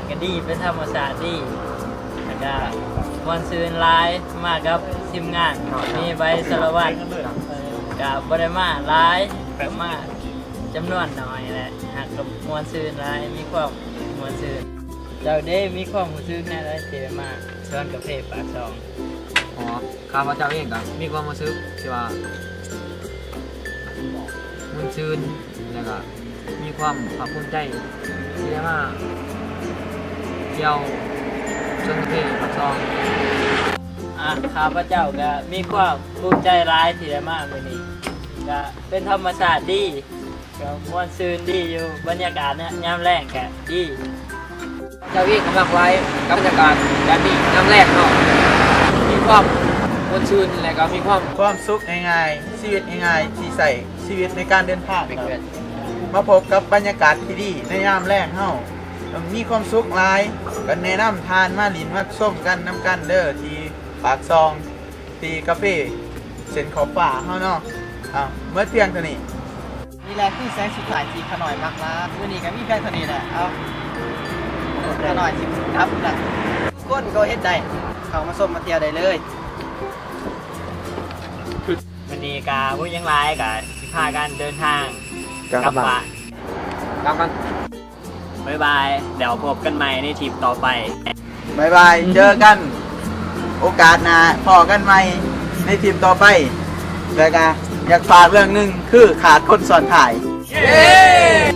ກໍດີ ເປັນທຳມະຊາດດີ ແລ້ວກໍມ່ວນຊື່ນຫຼາຍ ມາກັບທີມງານ ມີໃບສາລະວັດ ກໍບໍ່ໄດ້ມາຫຼາຍ ກໍມາຈຳນວນໜ້ອຍແຫຼະ ຫາກກໍມ່ວນຊື່ນຫຼາຍ ມີຄວາມມ່ວນຊື່ນ. ເຈົ້າເດ ມີຄວາມຮູ້ສຶກແນວໃດທີ່ໄດ້ມາສວນກາເຟປາກຊ່ອງ? ອໍ ຂ້າພະເຈົ້າເອງກໍມີຄວາມຮູ້ສຶກທີ່ວ່າມ່ວນຊື່ນ ແລ້ວກໍມີຄວາມພາກພູມໃຈທີ່ໄດ້ມາທ່ຽວສວນກາເຟປາກຊ່ອງ. ອາ ຂ້າພະເຈົ້າກໍມີຄວາມພູມໃຈຫຼາຍທີ່ໄດ້ມາມື້ນີ້ ກໍເປັນທຳມະຊາດດີ ກໍມ່ວນຊື່ນດີຢູ່ ບັນຍາກາດຍາມແລງກໍດີ. ເຈົ້າເອງກໍມັກຫຼາຍກັບບັນຍາກາດແບບນີ້ຍາມແລງເນາະ ມີຄວາມມ່ວນຊື່ນ ແລະກໍມີຄວາມ ຄວາມສຸກງ່າຍໆ ຊີວິດງ່າຍໆ ທີ່ໃຊ້ຊີວິດໃນການເດີນທາງເນາະ ມາພົບກັບບັນຍາກາດທີ່ດີໃນຍາມແລງເຮົາ ຕ້ອງມີຄວາມສຸກຫຼາຍ ກໍແນະນຳທ່ານມາຫຼິ້ນມາຊົມກັນນຳກັນເດີ ທີ່ປາກຊ່ອງ ທີ່ກາເຟເສັ້ນຂອບຟ້າເຮົາເນາະ. ເອົາ ໝົດພຽງເທົ່ານີ້. ນີ້ແຫຼະຄືແສງສຸດທ້າຍທີ່ຂ້ານ້ອຍມັກຫຼາຍ. ມື້ນີ້ກໍມີພຽງເທົ່ານີ້ແຫຼະ. ເອົາ ຂ້ານ້ອຍຊິກັບລະ. ຄົນກໍເຮັດໄດ້ ເຂົ້າມາຊົມມາທ່ຽວໄດ້ເລີຍ. ມື້ນີ້ກໍບໍ່ຫຍັງຫຼາຍ ກໍຊິພາກັນເດີນທາງກັບບ້ານ. ກັບບ້ານ. ບາຍບາຍ ແລ້ວພົບກັນໃໝ່ໃນທຣິບຕໍ່ໄປ. ບາຍບາຍ ເຈີກັນໂອກາດໜ້າ ພໍ້ກັນໃໝ່ໃນທຣິບຕໍ່ໄປ. ແລ້ວກະຢາກຝາກເລື່ອງໜຶ່ງ ຄືຂາດຄົນຊ້ອນທ້າຍ. ເຢ້!